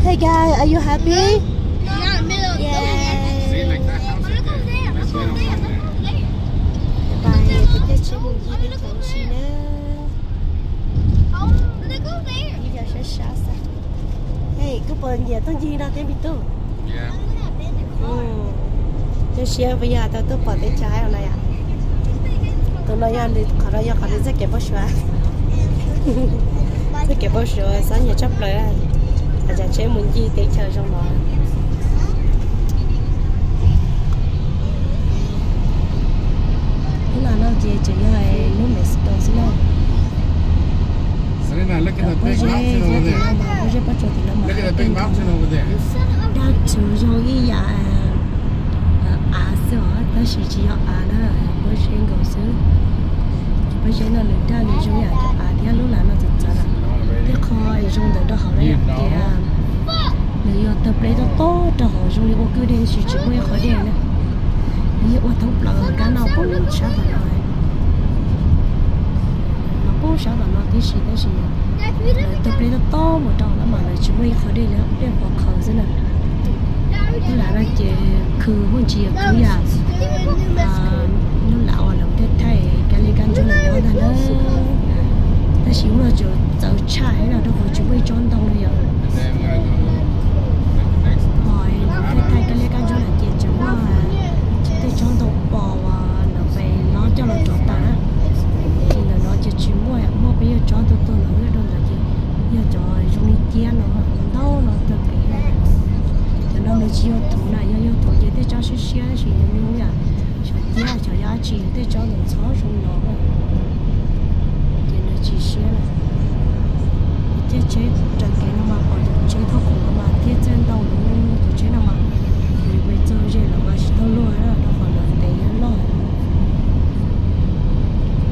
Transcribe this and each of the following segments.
Hey guys, are you happy? Yeah, middle. Yay. See, like that house right there. Let's get on there. Bye, peb caij tsheb mus ncig teb chaws ua si na. Ib yam sab sab xwb. Hey, koj puas nyiam tuaj ncig no thiab me tub? Zoo siab puas yog tau tuaj pom teb chaws Haib no yom? Tus no yog nws, qhov no yog qhov nws txoj kev npau suav. Txoj kev npau suav xob nyiam tshaj plaws. Cov tsheb mus ncig teb chaws zoo no. Hnub no ces tseem yog hnub Mexico xwb na. Pob zeb, pob zeb pob tsuas tim no mas daj tswv zoo ib yam av xwb os, tab sis tsis yog av na, pob zeb nkaus xwb. Pob zeb no nws daj nws zoo yam av thiab, lub lav no txawv txawv lawm. Tej qho zoo ntawm rau hauv na yom, ces nws yog tawg pleg tob tob rau hauv zoo li ua kwj dej tab sis tsis muaj ib qho dej na. Nws yeej ua thoob plaws kab no poob sab tom no, no poob sab tom no tib si tab sis lawv tawg pleg tob tob mus rau no mas lawv tsis muaj ib qho dej li, dej qhuav qhawv xwb na. Lub lav no ces khw muaj ntsis khwv yam lub lav uas lawv thaij thaij kab li kab ntsuab lawm nyob ntag na. Tab sis hnub no tseem txawv tshaj no rau qhov tsis muaj ib tsob ntoo li yom. Thaij thaij kab li kab ntsuab lawm ces tseem muaj tej tsob ntoo pos uas lawv pes lob coj los rauv taws na. Ces ntawm no ces tsis muaj, muaj peb yawg tsob tuag tuag los nyob rau ntawd ces yog cov zoo li ciab no, ntau no tawg pem. Cov no nws tsis yog thuv na, yog yog thuv ces tej tsob siab siab tab sis nws nyuaj yam xyov ciab xyov yog dab tsi, tej tsob ntawm ntxhov zoo no na. Ces nws tsis siab lawm. Caij tsheb raws kev no mas pom cov tsheb thauj khoom no mas thiab txawj ntau lawm, cov tsheb no mas nws pes txog ze lawm mas tsis tau luag na, rau qhov lawv ntev nyob loj.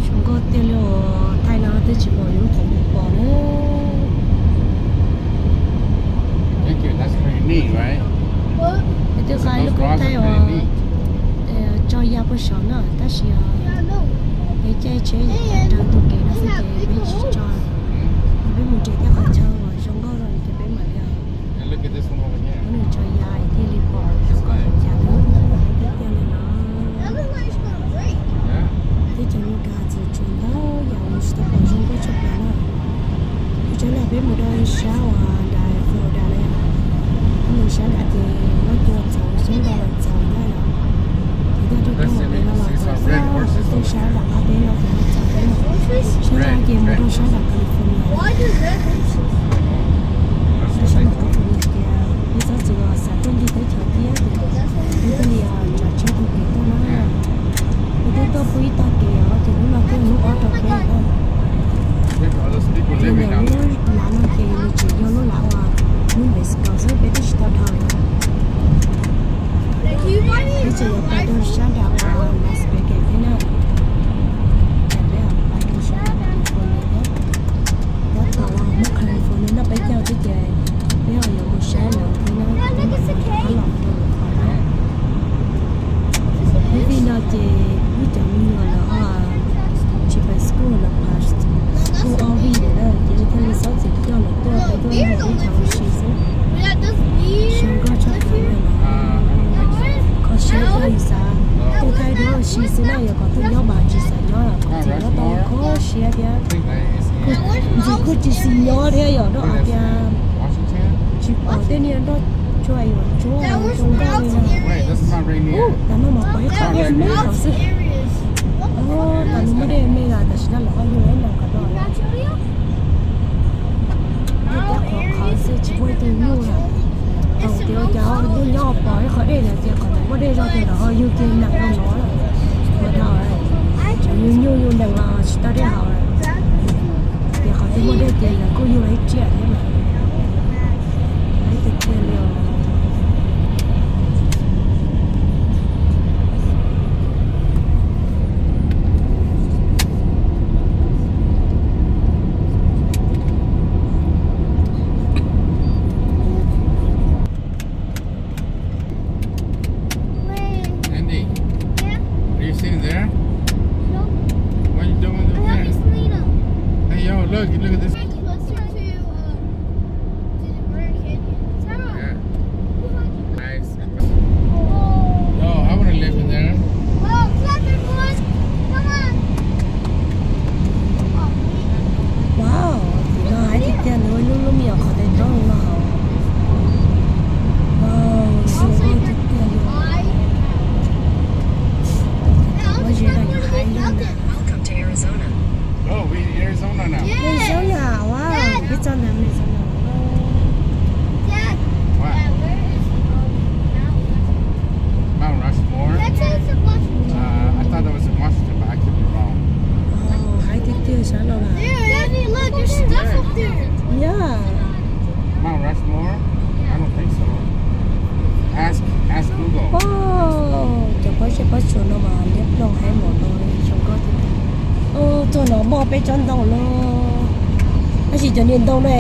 Zoo nkauj tiag li os, thaij no twb tsis pom yus lub qhov muag pos na. Peb twb qa lub koob thaij uas tso ya puag saum na, tab sis peb caij tsheb raws tus kev no xwb ces peb tsis tso. Peb mus nres tej qhov chaw uas zoo nkauj ces peb mam li muab nws tso ya thiaj li pom zoo nkauj cas thiab tiag tiag li no. Teb chaws Amelikas txawm tsuas ntau yam uas tsis tau pom zoo nkauj tshaj plaws na. Ib tsob no peb mus rau sab uas nram Florida na yom, peb mus sab nram ces muab cua txawv xyoob ntoo los txawv na yom. Ces nyob rau rau pem no los txawv xwb, tej sab nram qab teb no ces txawv xwb na. Sab no ces mus rau sab nram California. Rau sab nram California ces peb txhob txwm xav tuaj ncig teb chaws thiab ces peb thiaj li tsav tsheb taug kev tuaj na. Peb twb tuaj pw ib tag kev os, ces hnub no twb hnub ob rau peb na. Ces ntawm lub lav no ces nws tseem yog lub lav uas lub Mexico xwb, peb twb tsis tau dhau li. Peb tseem yuav pais rau sab nram uas Las Vegas thiab na. Ces peb pais rau sab nram California thiab. Tab tom muab California noj peb caug xwb ces peb ho yuav mus saib lawv thiab na, peb mam li rov qab los rau lawv qhov na. Lub vij no ces wb cov me nyuam lawv ho tsis pais school, lawv pais school ob vij lawm na, ces thiaj li txhob txwm coj lawv tuaj, peb tuaj ncig teb chaws ua si xwb. Zoo nkauj tshaj plaws li os. Kho siab tiag, yus xav tuaj thaij duab ua si xwb na, yog kom tuaj nyob mas tsis xav nyob lawm, kom txwm nyob tau kho siab thiab. Ntxim kuj tsis xis nyob thiab yom, rau qhov tias tsis pom tej niag nroj tsuag yuav tsuag zoo nkauj li na. Tam no mas pom ib qho dej me lawm xwb. Tam no muaj dej me lawm, tam sim no lawv ho yug ib nees qhov no. Tej qhov qhov xwb tsis muaj ib tug nyuj lawm. Thaum tias ua cas ntuj nyob pom ib qho dej lawm ces qhov ntawd muaj dej zog ces lawv ho yug kiag nees rau no lawm. Ua rau cov yug nyuj yug nees los tsis tau dej haus lawm. Ces qhov twg muaj dej ces lawv kuj yug los ib tsiaj thiab mas. Ib tiag tiag li os. Andy, yeah? Are you sitting there? No. What are you doing over there? I have Miss Lena. Hey, yo, look, look at this. Closer to, um, Ask, ask Google. Cov pob zeb pob tsuas no mas liab ploog heev mos no, zoo nkauj tiag tiag. Txog no muaj peb tsob ntoo los, tab sis cov niag ntoo no